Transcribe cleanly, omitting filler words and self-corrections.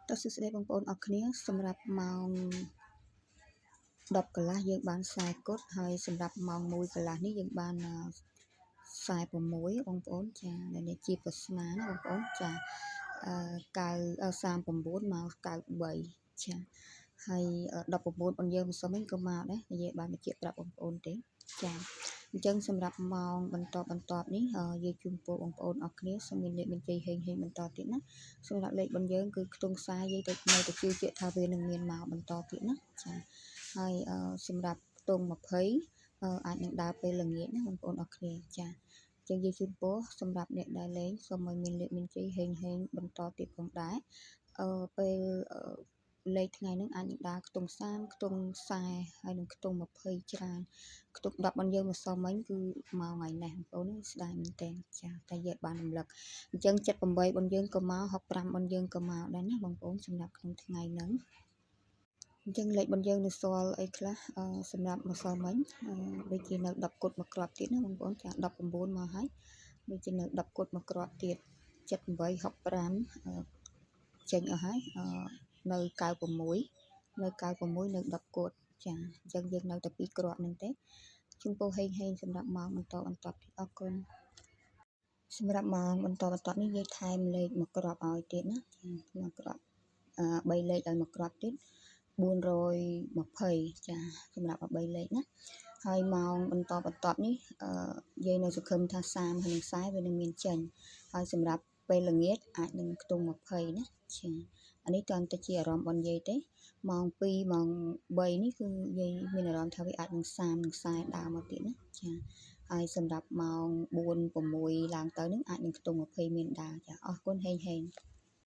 តសួស្តីបងប្អូនអរគ្នាសម្រាប់ម៉ោង10កន្លះយើងបាន40គត់ហើយសម្រាប់ម៉ោង1កន្លះនេះយើងបាន46បងប្អូនចានេះជាប្រស្មាណាបងប្អូនចាអឺ9 39មក93ចាហើយ19បងយើងម្សិលមិញក៏មកដែរនិយាយបានបញ្ជាក់ប្រាប់បងប្អូនទេចាអញ្ចឹងសម្រាប់ម៉ោងបន្តបន្ទាប់នេះយើងជូនពរបងប្អូនអរគ្នាសូមមានលេខបញ្ជីហេងហេងបន្តទៀតណាសម្រាប់លេខរបស់យើងគឺខ្ទង់ខ្សែយើងទៅនៅតែជឿជាក់ថាវានឹងមានមកបន្តទៀតណាចាហើយសម្រាប់ខ្ទង់20អាចនឹងដើរពេលល្ងាចណាបងប្អូនអរគ្នាចាចឹងយើងជូនពរសម្រាប់អ្នកដែលលេងសូមឲ្យមានលេខបញ្ជីហេងហេងបន្តទៀតផងដែរអឺពេលលេខថ្ងៃហ្នឹងអាចនឹងដើរខ្ទង់30ខ្ទង់40ហើយនឹងខ្ទង់20ច្រើនខ្ទង់10របស់យើងម្សិលមិញគឺមកថ្ងៃនេះបងប្អូនស្ដាយមែនតើចាតែយើងបានរំលឹកអញ្ចឹង78របស់យើងក៏មក65របស់យើងក៏មកដែរណាបងប្អូនសម្រាប់ក្នុងថ្ងៃហ្នឹងអញ្ចឹងលេខរបស់យើងនៅសល់អីខ្លះសម្រាប់ម្សិលមិញដូចជានៅ10គត់មួយគ្រាប់ទៀតណាបងប្អូនចា19មកហើយដូចជានៅ10គត់មួយគ្រាប់ទៀត78 65ចេញអស់ហើយនៅ96នៅ96នៅ10គត់ចាអញ្ចឹងយើងនៅតែ2គ្រាប់ហ្នឹងទេជូនពរហេងហេងសម្រាប់ម៉ោងបន្តបន្តទៀតអរគុណសម្រាប់ម៉ោងបន្តបន្តនេះយើងថែមលេខមួយគ្រាប់ឲ្យទៀតណាមួយគ្រាប់3លេខឲ្យមួយគ្រាប់ទៀត420ចាសម្រាប់3លេខណាហើយម៉ោងបន្តបន្តនេះអឺយើងនៅសង្ឃឹមថា30ហើយនឹង40វានឹងមានចេញហើយសម្រាប់ពេលល្ងាចអាចនឹងខ្ទង់20ណាចាអានេះតើតែជាអារម្មណ៍របស់យាយទេម៉ោង2ម៉ោង3នេះគឺយាយមានអារម្មណ៍ថាវាអាចនឹង30នឹង40ដើរមកទៀតណាចាហើយសម្រាប់ម៉ោង4 6ឡើងទៅនឹងអាចនឹងខ្ទង់20មានដើរចាអរគុណហេងហេង។